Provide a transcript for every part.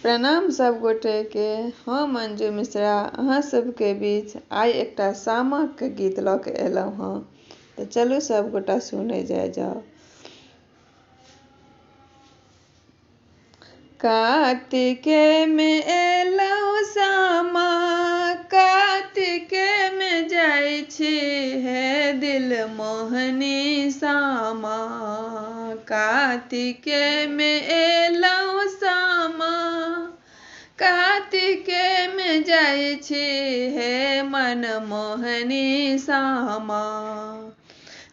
प्रणाम सब गोटेके। हम अंजू मिश्रा अहाँ सबके बीच आइ एकटा सामाके गीत लऽ के एलहुँ हँ, तऽ चलू सब गोटा सुनै जाय जाउ। कातिके में एलहुँ सामा, कातिके में जाइ छी हे दिल मोहनी सामा। कातिके में एलहुँ सामा, कातिके में जाइ छी हे मन मोहनी सामा।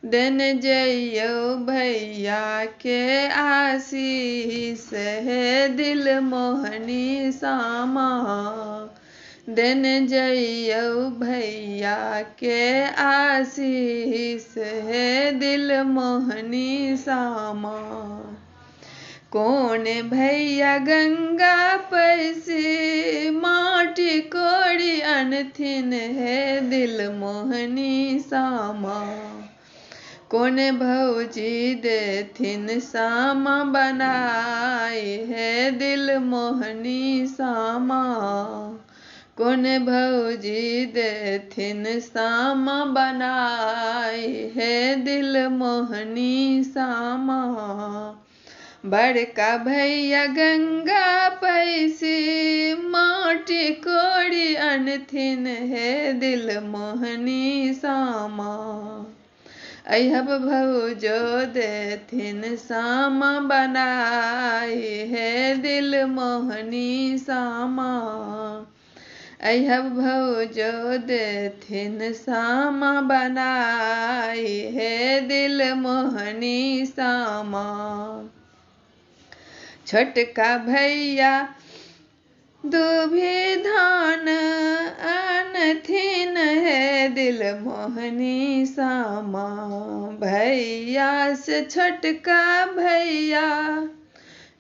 देन जइयौ भैया के आशीष हे दिल मोहनी सामा। देन जइयौ भैया के आशीष हे दिल मोहनी सामा। कोन भैया गंगा पैसी माटी कोरी अनथिन हे दिल मोहनी सामा। कोन भौजी देथिन सामा बनाई हे दिल मोहनी सामा। कोन भौजी देथिन सामा बनाई हे दिल मोहनी सामा। बड़का भैया गंगा पैसी माटी कोरी अनथिन हे दिल मोहनी सामा। अहब भौजो देथिन सामा बनाई हे दिल मोहनी सामा। अहब भौजो देथिन सामा बनाई हे दिल मोहनी सामा। छोटका भैया दुभी धान अनथिन हे दिल मोहनी सामा। भैया से छोटका भैया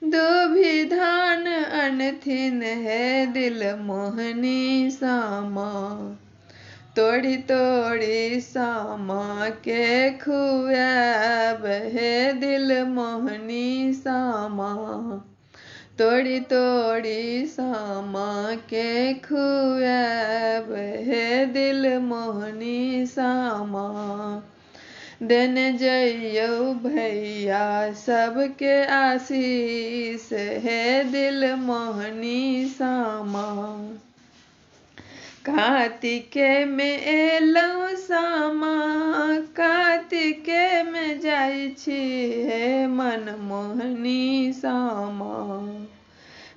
दुभी धान अनथिन हे दिल मोहनी सामा। तोड़ी तोड़ी सामा के खुआब हे दिल मोहनी सामा। तोड़ी तोड़ी सामा के खुआब हे दिल मोहनी सामा। देन जइयौ भैया सबके आशीष हे दिल मोहनी सामा। कातिके में एलहुँ सामा, कातिके में जाइ छी हे मन मोहनी सामा।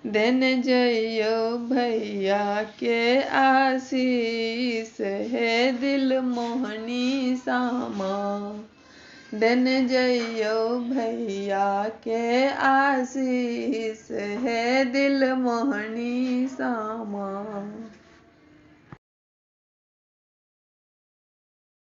देन जइयौ भैया के आशीष हे दिल मोहनी सामा। देन जइयौ भैया के आशीष हे दिल मोहनी सामा।